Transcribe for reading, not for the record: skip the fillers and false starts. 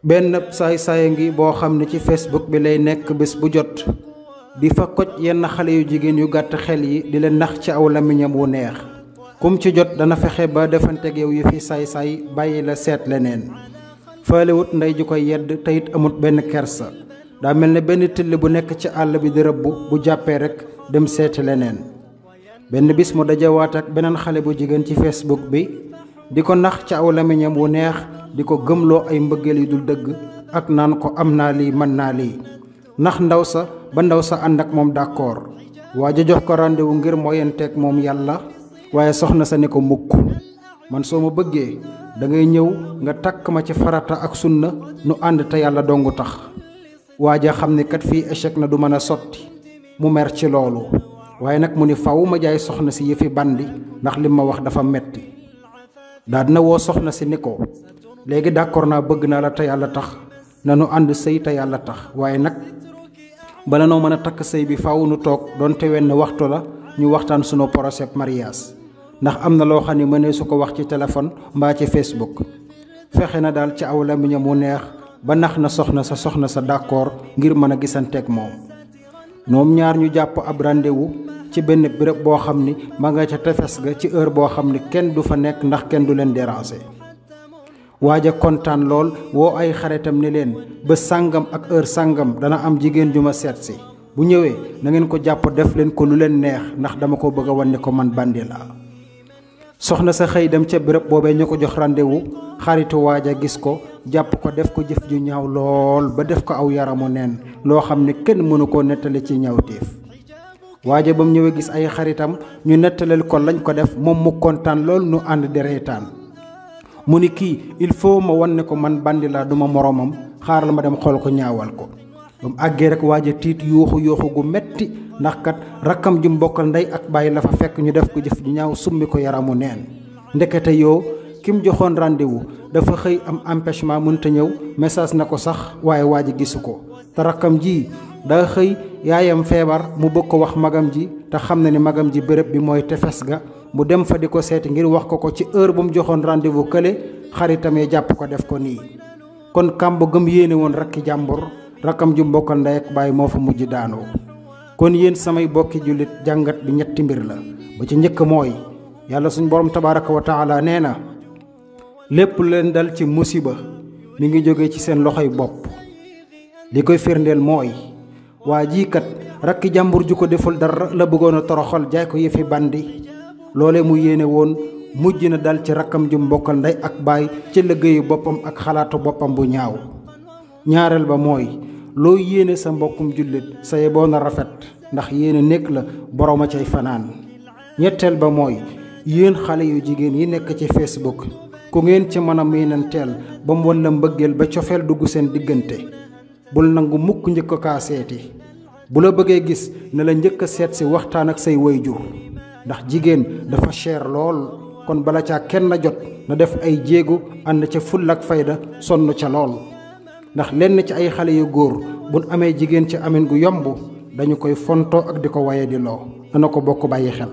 benn saay-saaya ngi boo xam ne ci Facebook bi lay nekk bés bu jot di fa koj yenn xale yu jigéen yu gàtt xel yi di leen nax ci aw lamiñam wu neex kum ci jot dana fexe ba defanteeg yow yu fi saay-saay bàyyi la seet leneen faalewut ndey ju koy yedd te it amut benn kersa daa mel ne benn till bu nekk ci àll bi di rëbb bu jàppee rek dem seeti leneen benn bis mu dajawaat ak beneen xale bu jigéen ci Facebook bi di ko nax ci aw lamiñam wu neex di ko gëmloo ay mbëggeel yu dul dëgg ak naan ko am naa lii mën naa lii nax ndaw sa ba ndaw sa ànd ak moom d'accord waa ja jox ko rendez-vous ngir moyenteeg moom yàlla waaye soxna sa ne ko mukk man soo ma bëggee da ngay ñëw nga takk ma ci farata ak sunna nu ànd te yàlla dongu tax waa ja xam ne kat fii échec na du mën a sotti mu mer ci loolu waaye nag mu ni faw ma jaay soxna si yëfi bandi ndax li ma wax dafa metti daal dina woo soxna si ni ko léegi d'accord naa bëgg naa la te yàlla tax nanu ànd sëy te yàlla tax waaye nag bala noo mën a takk sëy bi faaw nu toog doonte wenn waxtu la ñu waxtaan sunu projet mariage ndax am na loo xam ne mënee su ko wax ci téléphone mbaa ci Facebook fexe na daal ci aw lamiñam mu neex ba nax na soxna sa d'accord ngir mën a gisanteeg moom ñoom ñaar ñu jàpp ab rendez-vous ci benn béréb boo xam ni ma nga ca tefes ga ci heure boo xam ni kenn du fa nekk ndax kenn du leen déranger waaja kontaan lool woo ay xaritam ni leen ba sàngam ak heure sàngam dana am jigéen ju ma seet si bu ñëwee na ngeen ko jàpp def leen ko lu leen neex ndax dama ko bëgg a wan ni ko man bandi laa soxna sa xëy dem ca béréb boobee ñu ko jox rendez-vous xaritu waaja gis ko jàpp ko def ko jëf ju ñaaw lool ba def ko aw yaramu neen loo xam ne kenn mënu koo nettali ci ñaawteef waaja ba mu ñëwee gis ay xaritam ñu nettaleel ko lañ ko def moom mu kontaan lool nu ànd di reetaan mu ni kii il faut ma wan ne ko man bandi laa duma moroomam xaaral ma dem xool ko ñaawal ko ba mu àggee rek waaja tiit yuuxu gu metti ndax kat rakkam ju mbokkal ndey ak bàyyi la fa fekk ñu def ko jëf ju ñaaw summi ko yaramu neen ndekete yoo kim joxoon rendez-vous dafa xëy am empêchement mënta ñëw message na ko sax waaye waaja gisu ko te rakkam ji daa xëy yaayam feebar mu bëgg ko wax magam ji te xam na ni magam ji béréb bi mooy tefes ga mu dem fa di ko seeti ngir wax ko ci heure bu mu joxoon rendez-vous kële xaritam yi jàpp ko def ko nii kon kàmb gëm yéene woon rakki jàmbur rakkam ju mbokkal ndey ak baay moo fa mujj daanoo kon yéen samay bokki jullit jàngat bi ñetti mbir la ba ci njëkk mooy yàlla suñ borom tabaraka wa taala nee na lépp leen dal ci musiba mi ngi jóge ci seen loxoy bopp li koy firndeel mooy waa jii kat rakki jàmbur ju ko deful dara la bëggoon a toroxal jaay ko yëfi bandi loole mu yéene woon mujj na dal ci rakkam ju mbokkal ndey ak baay ci liggéeyu boppam ak xalaatu boppam bu ñaaw ñaareel ba mooy loo yéene sa mbokkum jullit sa yeboo na rafet ndax yéene nekk la boroom a cay fanaan ñetteel ba mooy yéen xale yu jigéen yi nekk ci Facebook ku ngeen ci mën a miinanteel ba mu wan la mbëggeel ba cofeel dugg seen diggante bul nangu mukk njëkk kaa seeti bu la bëggee gis na la njëkk a seet si waxtaan ak say waajur ndax jigéen dafa cher lool kon bala caa kenn jot na def ay jéego ànd ca fulla ak fayda sonn ca lool ndax lenn ci ay xale yu góor buñ amee jigéen ci amin gu yomb dañu koy fontoo ak di ko waye di loo dana ko bokk bàyyi xel